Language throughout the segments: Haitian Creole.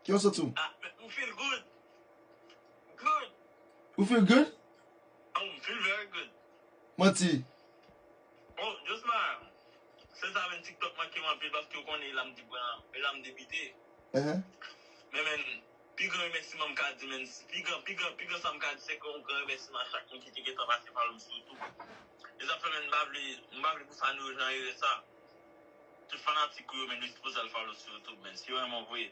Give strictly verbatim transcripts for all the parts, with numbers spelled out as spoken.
Ki w santi w? Ah, m feel good. Good. Ou feel good? Oh, m feel very good. Manti. Oh, Josma, se sa menm TikTok manke m anpil paske w konnen la m te pran, la m debite. Ehe. Men men, pi gran remèsiman m ka di men, pi gran, pi gran, pi gran sa m ka di se ke yon gran remèsiman a chak moun ki te gentan pase follow m sou YouTube. E sa fè men m pa vle, m pa vle pou sa nou yo jan ere sa. Tout fanatik ou yo men yo sipoze al follow sou YouTube men, si yo renmen w vre.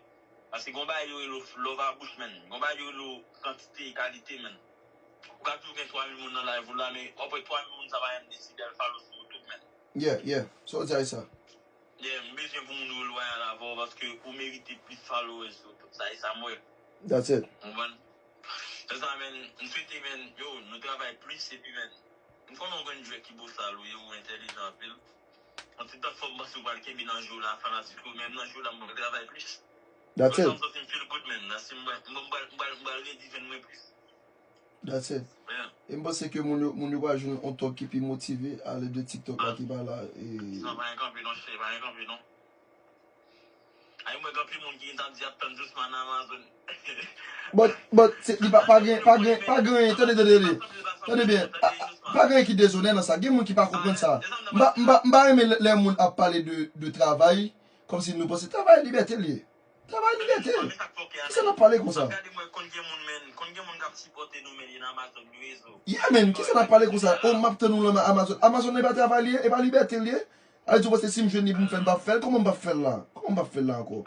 Paske gon bagay yo rele love a bouch men, gon bagay yo rele kantite e kalite men. Ou ka toujou gen twa mil moun nan live ou la, men w ap wè twa mil moun sa pa menm deside al follow sou YouTube men. Yeah, yeah. Sa w di a sa. Yeah, m bezwen pou moun yo lwayal avè w paske ou merite plis followers sou YouTube. Sa e sa m wè. That's it. Konprann? Se sa men, m swete men, yo, nou travay plis epi men, m konnen w gen jwèt ki bosal ou ye, ou entèlijan anpil. Yon ti tan fò m panse w pral kenbe nan jou la, fanatik yo, menm nan jou la m pral travay plis. That's Konsa m it. Santi m feel good men, nan si m pral, m pral, m pral, m pral, m pral redefend mwen plis. That's it. Yeah. E m panse ke moun yo, moun yo pral jwenn yon tòk ki pi motive ale de TikTok la ki pa la. E Sa pa gen kanpe non, chè, pa gen kanpe non. Ay mwen gen anpil moun ki gentan di ap tann Josma nan Amazon. But, but, se, li pa, pa gen, pa gen, pa gen, tande, tande, tande. Tande byen, a, a, pa gen ki dezonè nan sa. Gen moun ki pa konprann sa. M pa, m pa, m pa renmen lè, lè moun ap pale de, de travay, kòmsi nou panse travay libète l ye. Travay libète. Kisa n ap pale konsa? Gade mwen, konn gen moun men, konn gen moun k ap sipòte nou men li nan Amazon yo rezo. Yeah, man, kisa n ap pale konsa? Oh, m ap tann ou lan Amazon. Amazon e pa travay li ye, e pa libète l ye. Sa vle di w panse si m jwenn li pou m fè l, m p ap fè l? Kòman m p ap fè l la? Kòman m p ap fè l la ankò?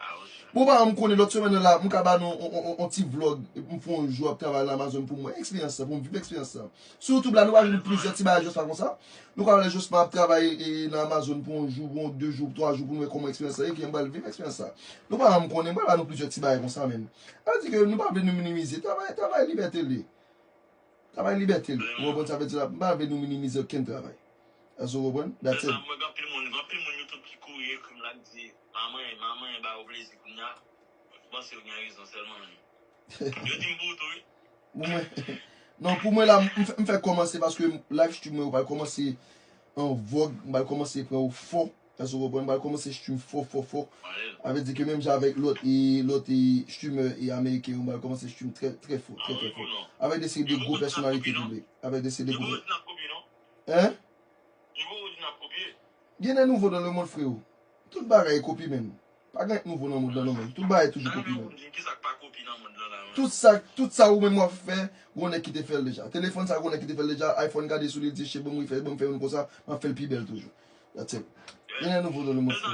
Bon, ba, m konnen lòt semèn nan la, m ka ba nou on, on, on, on ti vlog, m fè yon jou ap travay nan Amazon pou m wè eksperyans sa, pou m viv eksperyans sa. Sou YouTube la, nou pa jwenn plizyè ti bagay jis pa konsa. Nou ka wè Josma ap travay e, nan Amazon pou yon jou, pou yon de jou, pou twa jou, pou nou wè kòman eksperyans sa ye, ki m pral viv eksperyans sa. Nou pa janm konnen, m pral ba nou plizyè ti bagay konsa menm. Sa vle di ke nou pa vle nou minimize. Travay, travay libète l ye. Travay libète l. Ou konprann sa vle di la? M pa vle nou minimize okenn travay. Èske w konprann? That's it. Mwen gen anpil moun, gen anpil moun YouTube ki kouri ekri m la k di, manman, manman ba yo plezi kounye a. Mwen panse yo gen rezon sèlman menm. Yo di m pou ou tou wi. Pou mwen, non, pou mwen la, m fè, m fè kòmanse paske live stream mwen yo pral kòmanse an vòg, m pral kòmanse pran yo fò. Èske w konprann? M pral kòmanse stream fò, fò, fò. Sa vle di ke menm jan avèk lòt e, lòt e streamer e ameriken yo, m pral kòmanse stream trè, trè fò, trè, trè fò. Avèk de seri de gwo pèsonalite piblik. Avèk de seri de gwo. Hein? Gen de nouvo dans le monde, freo. Tout bagay kopi menm. Pa gen nouvo nan mond lan non menm. Tout bagay toujou kopi menm. Tout sa, tout sa ou menm w ap fè, gon nèg ki te fè l deja. Telefòn sa, gon nèg ki te fè l deja. iPhone gade sou li, l di, "Che, ban m refè, ban m fè youn konsa, m ap fè l pi bèl toujou." That's it. Gen de nouvo dans le monde, freo.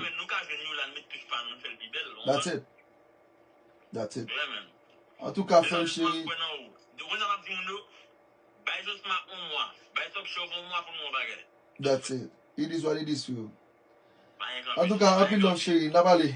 That's it. That's it. Antouka, frè m cheri. Mwen sa m ap di moun yo, bay Josma yon mwa, bay Top Chef yon mwa pou nou yon bagay. That's it. It is what it is, freo. Pa gen kanpe. Antouka, anpil love, cheri. N ap ale.